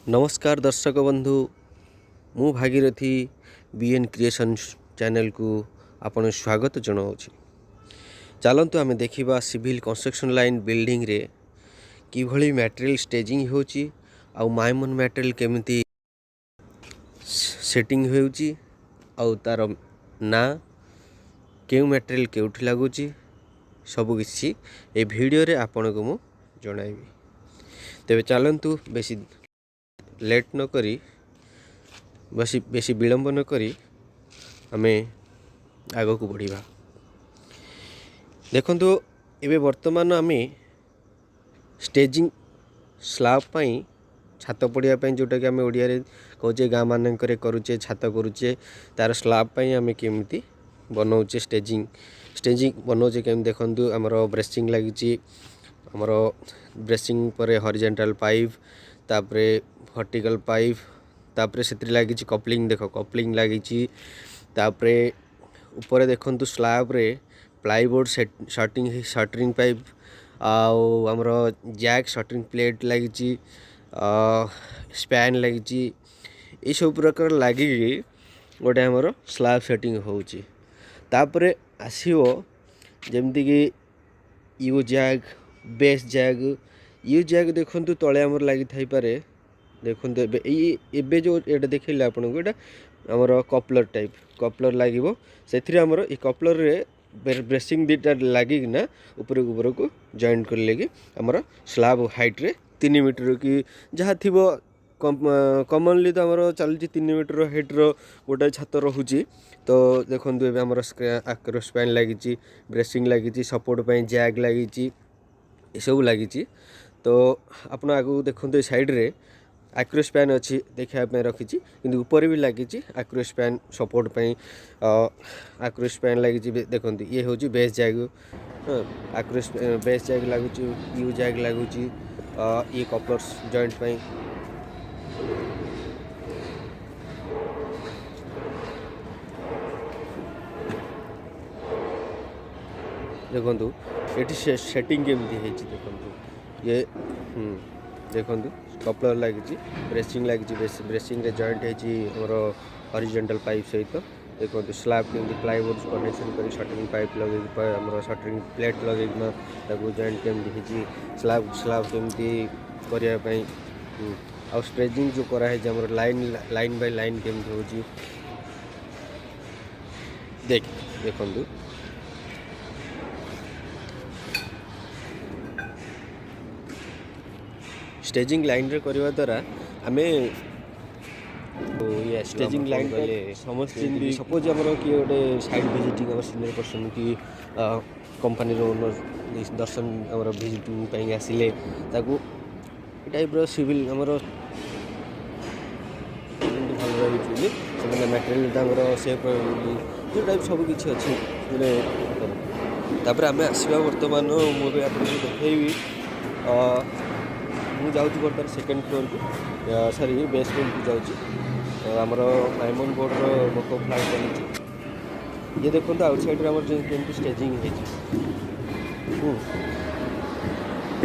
ନମସ୍କାର ଦର୍ଶକ ବନ୍ଧୁ, ମୁଁ ଭାଗୀରଥି, ବି ଏନ୍ କ୍ରିଏସନ୍ ଚ୍ୟାନେଲକୁ ଆପଣ ସ୍ୱାଗତ ଜଣାଉଛି। ଚାଲନ୍ତୁ, ଆମେ ଦେଖିବା ସିଭିଲ୍ କନଷ୍ଟ୍ରକ୍ସନ୍ ଲାଇନ୍ ବିଲ୍ଡିଂରେ କିଭଳି ମ୍ୟାଟେରିଆଲ୍ ଷ୍ଟେଜିଂ ହେଉଛି ଆଉ ମାଇମନ୍ ମ୍ୟାଟେରିଆଲ୍ କେମିତି ସେଟିଂ ହେଉଛି ଆଉ ତା'ର ନାଁ, କେଉଁ ମ୍ୟାଟେରିଆଲ୍ କେଉଁଠି ଲାଗୁଛି, ସବୁକିଛି ଏ ଭିଡ଼ିଓରେ ଆପଣଙ୍କୁ ମୁଁ ଜଣାଇବି। ତେବେ ଚାଲନ୍ତୁ, ବେଶୀ ଲେଟ୍ ନ କରି, ବେଶୀ ବେଶୀ ବିଳମ୍ବ ନ କରି ଆମେ ଆଗକୁ ବଢ଼ିବା। ଦେଖନ୍ତୁ, ଏବେ ବର୍ତ୍ତମାନ ଆମେ ଷ୍ଟେଜିଂ ସ୍ଲାବ୍ ପାଇଁ, ଛାତ ପଡ଼ିବା ପାଇଁ, ଯେଉଁଟାକି ଆମେ ଓଡ଼ିଆରେ କହୁଛେ, ଗାଁ ମାନଙ୍କରେ କରୁଛେ, ଛାତ କରୁଛେ, ତା'ର ସ୍ଲାବ୍ ପାଇଁ ଆମେ କେମିତି ବନଉଛେ, ଷ୍ଟେଜିଂ ବନଉଛେ କେମିତି। ଦେଖନ୍ତୁ, ଆମର ବ୍ରେସିଂ ଲାଗିଛି। ଆମର ବ୍ରେସିଂ ପରେ ହରିଜେଣ୍ଟାଲ୍ ପାଇପ୍, ତାପରେ ଭର୍ଟିକାଲ୍ ପାଇପ୍, ତାପରେ ସେଥିରେ ଲାଗିଛି କପଲିଂ। ଦେଖ, କପଲିଂ ଲାଗିଛି। ତାପରେ ଉପରେ ଦେଖନ୍ତୁ, ସ୍ଲାବ୍ରେ ପ୍ଲାଇବୋର୍ଡ଼ ସର୍ଟିଂ ସଟରିଂ ପାଇପ୍ ଆଉ ଆମର ଜ୍ୟାକ୍ ସଟରିଂ ପ୍ଲେଟ୍ ଲାଗିଛି, ସ୍ପ୍ୟାନ୍ ଲାଗିଛି। ଏଇସବୁ ପ୍ରକାର ଲାଗିକି ଗୋଟେ ଆମର ସ୍ଲାବ୍ ସେଟିଂ ହେଉଛି। ତାପରେ ଆସିବ ଯେମିତିକି you Jack, base Jack, you Jack. ଦେଖନ୍ତୁ, ତଳେ ଆମର ଲାଗିଥାଇପାରେ। ଦେଖନ୍ତୁ, ଏବେ ଏଇ ଏବେ ଯେଉଁ ଏଇଟା ଦେଖେଇଲେ ଆପଣଙ୍କୁ, ଏଇଟା ଆମର କପଲର୍ ଟାଇପ୍ କପଲର୍ ଲାଗିବ। ସେଥିରେ ଆମର ଏଇ କପଲର୍ରେ ବ୍ରେସିଂ ଦୁଇଟା ଲାଗିକିନା ଉପରକୁ ଉପରକୁ ଜଏଣ୍ଟ କଲେ କି ଆମର ସ୍ଲାବ୍ ହାଇଟ୍ରେ 3 ମିଟର କି ଯାହା ଥିବ। କମନଲି ତ ଆମର ଚାଲୁଛି 3 ମିଟର ହାଇଟ୍ର ଗୋଟେ ଛାତ ରହୁଛି। ତ ଦେଖନ୍ତୁ, ଏବେ ଆମର ଆକ୍ରୋସ୍ପାନ୍ ଲାଗିଛି, ବ୍ରେସିଂ ଲାଗିଛି, ସପୋର୍ଟ ପାଇଁ ଜ୍ୟାକ୍ ଲାଗିଛି, ଏସବୁ ଲାଗିଛି। ତ ଆପଣ ଆଗକୁ ଦେଖନ୍ତୁ, ଏ ସାଇଡ଼୍ରେ ଆକ୍ରୋସ୍ପ୍ୟାନ୍ ଅଛି, ଦେଖିବା ପାଇଁ ରଖିଛି, କିନ୍ତୁ ଉପରେ ବି ଲାଗିଛି ଆକ୍ରୋସ୍ପ୍ୟାନ୍। ସପୋର୍ଟ ପାଇଁ ଆକ୍ରୋସ୍ପ୍ୟାନ୍ ଲାଗିଛି। ଦେଖନ୍ତୁ, ଇଏ ହେଉଛି ବେସ୍ ଜ୍ୟାକ୍। ହଁ, ଆକ୍ରୋସ୍ ବେସ୍ ଜ୍ୟାକ୍ ଲାଗୁଛି, you Jack ଲାଗୁଛି, ଇଏ କପଲର୍ସ ଜଏଣ୍ଟ ପାଇଁ। ଦେଖନ୍ତୁ, ଏଠି ସେଟିଂ କେମିତି ହେଇଛି ଦେଖନ୍ତୁ। ଇଏ ଦେଖନ୍ତୁ, କପଲର୍ ଲାଗିଛି, ବ୍ରେସିଂ ଲାଗିଛି, ବ୍ରେସିଂରେ ଜଏଣ୍ଟ ହେଇଛି ଆମର ହରିଜେଣ୍ଟାଲ୍ ପାଇପ୍ ସହିତ। ଦେଖନ୍ତୁ, ସ୍ଲାବ୍ କେମିତି ପ୍ଲାଇବୋର୍ଡ଼ କନେକ୍ସନ୍ କରି ସଟରିଂ ପାଇପ୍ ଲଗେଇକି, ଆମର ସଟରିଂ ପ୍ଲେଟ୍ ଲଗେଇକିନା ତାକୁ ଜଏଣ୍ଟ କେମିତି ହେଇଛି, ସ୍ଲାବ୍ କେମିତି କରିବା ପାଇଁ। ଆଉ ଷ୍ଟ୍ରେଜିଂ ଯେଉଁ କରାହେଇଛି ଆମର ଲାଇନ୍ ଲାଇନ୍ ବାଇ ଲାଇନ୍ କେମିତି ହେଉଛି ଦେଖନ୍ତୁ। ଷ୍ଟେଜିଂ ଲାଇନ୍ରେ କରିବା ଦ୍ୱାରା ଆମେ ଇଏ ଆସିବ। ଷ୍ଟେଜିଂ ଆମର କ'ଣ ଲାଇନ୍ କହିଲେ, ସମସ୍ତେ ଯେମିତିକି ସପୋଜ୍ ଆମର କିଏ ଗୋଟେ ସାଇଟ୍ ଭିଜିଟିଂ, ଆମର ସିନିୟର ପର୍ସନ୍ କି କମ୍ପାନୀର ଓନର୍ ଦର୍ଶନ ଆମର ଭିଜିଟିଂ ପାଇଁ ଆସିଲେ, ତାକୁ ଏ ଟାଇପ୍ର ସିଭିଲ୍ ଆମର ଯେମିତି ଭଲ ରହିଛି ବୋଲି ସେମାନେ ମ୍ୟାଟେରିଆଲ୍ ତାଙ୍କର ସେଫ୍ ରହିବ ବୋଲି ଯେଉଁ ଟାଇପ୍ ସବୁ କିଛି ଅଛି ମାନେ। ତାପରେ ଆମେ ଆସିବା ବର୍ତ୍ତମାନ, ମୁଁ ଏବେ ଆପଣଙ୍କୁ ଦେଖେଇବି। ମୁଁ ଯାଉଛି ବର୍ତ୍ତମାନ ସେକେଣ୍ଡ ଫ୍ଲୋର୍କୁ, ସରି, ବେସମେଣ୍ଟକୁ ଯାଉଛି। ଆମର ମାଇମନ୍ ବୋର୍ଡ଼ର ମକଅପ୍ ଫ୍ଲାଟ୍ ଚାଲିଛି। ଇଏ ଦେଖନ୍ତୁ, ଆଉଟ୍ ସାଇଡ଼୍ରେ ଆମର କେମିତି ଷ୍ଟେଜିଂ ହେଇଛି।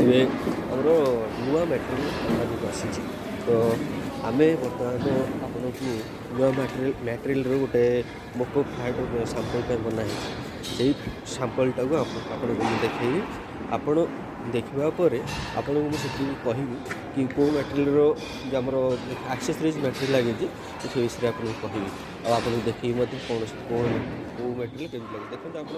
ଏବେ ଆମର ନୂଆ ମ୍ୟାଟେରିଆଲ୍ କମ୍ପାନୀକୁ ଆସିଛି। ତ ଆମେ ବର୍ତ୍ତମାନ ଆପଣଙ୍କୁ ନୂଆ ମ୍ୟାଟେରିଆଲ୍ର ଗୋଟେ ମକଅପ୍ ଫ୍ଲାଟ୍ ସାମ୍ପଲ୍ ପାଇଁ ବନା ହେଇଛି। ସେଇ ସାମ୍ପଲ୍ଟାକୁ ଆପଣଙ୍କୁ ମୁଁ ଦେଖେଇବି। ଆପଣ ଦେଖିବା ପରେ ଆପଣଙ୍କୁ ମୁଁ ସେଥିରୁ କହିବି କି କେଉଁ ମ୍ୟାଟେରିଆଲ୍ର ଯେ ଆମର ଆକ୍ସେସରିଜ୍ ମ୍ୟାଟେରିଆଲ୍ ଲାଗିଛି, ମୁଁ ସେ ବିଷୟରେ ଆପଣଙ୍କୁ କହିବି ଆଉ ଆପଣଙ୍କୁ ଦେଖେଇବି ମଧ୍ୟ କୌଣସି କେଉଁ କେଉଁ ମ୍ୟାଟେରିଆଲ୍ କେମିତି ଲାଗେ। ଦେଖନ୍ତୁ ଆପଣ।